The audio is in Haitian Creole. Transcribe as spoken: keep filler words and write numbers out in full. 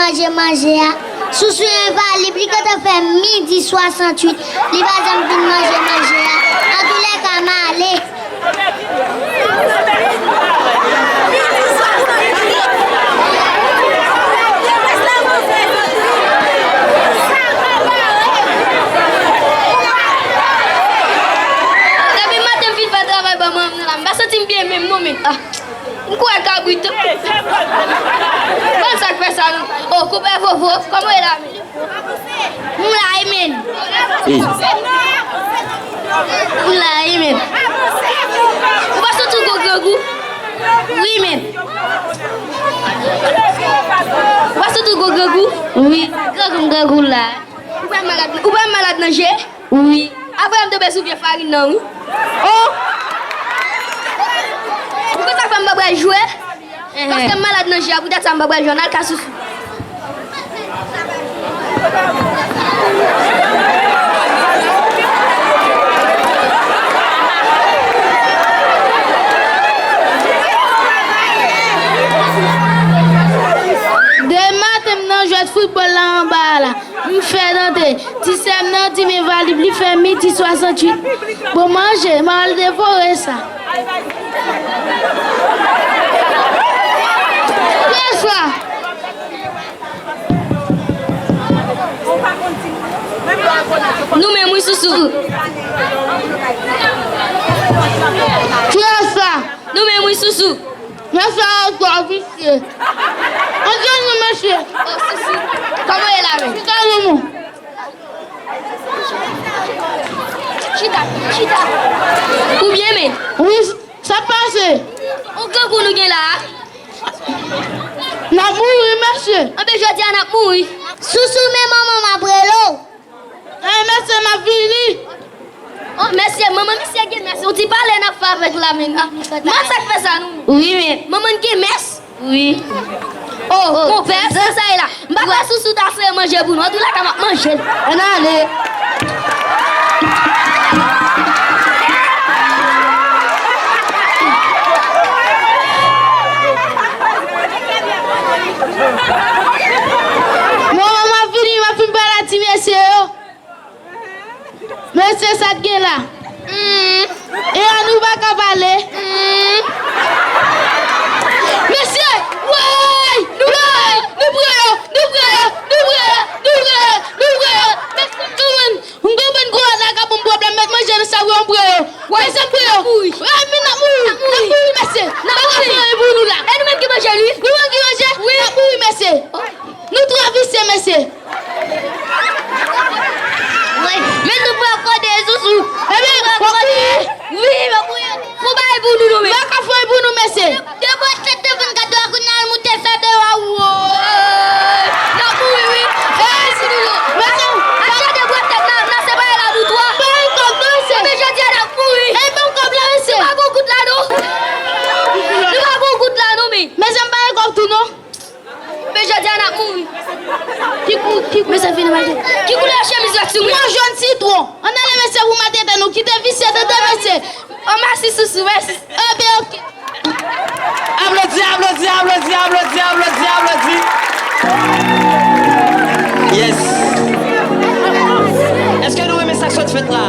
Manje manje a. Sousou envalib, li gentan fè midi swasanntuit, li pa janm vin manje manje a. Antoulèka, m ale. Depi maten m fin fè travay ban manman m nan la, m pa santi m byen menm non, men. Ah. M kwè kabrit. Ban sa k fè sa non. Oh, koupè vovo, kòman w ye la, men? M la wi, men. M la wi, men. Ou pa santi w gwo grangou? Wi, men. Ou pa santi w gwo grangou? Wi, grangou m grangou la. Ou pa malad, ou pa malad nan je? Wi. Apre m tonbe sou vye farin nan, wi. Oh! Ou konn sa k fè m pa pral jwe? Paske m malad nan je a, poutèt sa m pa pral jwe. N al ka Sousou. Demen maten m nan jwèt foutbòl la anba a la. M fè tande. Ti sè m nan di m envalib, li fè midi swasanntuit. Bon, manje, m al devore sa. Bonswa. Nou menm wi, Sousou. Kiyès sa? Nou menm wi, Sousou. Mesye a twò visye. Antre nou, mesye. Oh, Sousou. Kòman w ye la menm? Chita non, non. Chita, chita. Ou byen, men? Wi, sa pase? On grangou nou gen la a? N ap mouri, mesye. Anben, jodi a n ap mouri. Sousou, men manman m ap rele w. Eh, mesye, m ap vini. Oh, mesye, manman misye gen mès. Yon ti pale n ap fè avèk la, men. Ah, manman sa k fè sa, nou. Wi, men. Manman n gen mès. Wi. Oh, konpè, sa sa ye la. M pa kwè Sousou ta sere manje pou nou. Antoulèka, m ap manje l. Ann ale. Bon, m ap vini, m ap fin pale a ti mesye yo. Mesye, sa t gen la? Mm. E an nou pa ka pale? Mm. Mesye! Woy! Nou pran yo! Nou pran yo! Nou pran yo! Nou pran yo! Nou pran yo! Mesye, m konprann, m konprann gwo la ka ban m pwoblèm, mèt manje nan sa wi, m pran yo. Mesye, m pran yo. Woy, men n ap mouri. N ap mouri, mesye. N ap mouri. Pa ka fè anyen pou nou la. E nou menm ki manje l, wi. Nou menm ki manje? Wi. N ap mouri, mesye. Nou twò visye, mesye. Wi, men nou pran kòde, Sousou. Ebyen, w ap kriye? Wi, m ap kriye. Fò bagay pou nou, non, men. M pa ka fè anyen pou nou, mesye. De bwèt tèt te vin gade a kounye a l moute fè deyò a, woy. N ap mouri, wi. Fò bagay pou nou, non. Mesye, achte de bwèt tèt, n a, n a separe la pou twa. M pa gen kòb, non, mesye. Men jodi a, n ap mouri. E ban m kòb la, mesye. Nou pa gon goud la, non. Nou pa gon goud la, non, men. Mesye, m pa gen kòb tou, non. Men jodi a n ap mouri. Ki kou, ki kou, mesye, vini mache. Ki koulè chemiz ou ak souliye? Mwen jòn sitwon. Ann ale, mesye, pou maten tan nou kite visye tande, mesye. Oh, mèsi, Sousou, mèsi. Ebyen, oke. Aplodi, aplodi, aplodi, aplodi, aplodi, aplodi. Yes. Èske nou renmen sa k sot fèt la?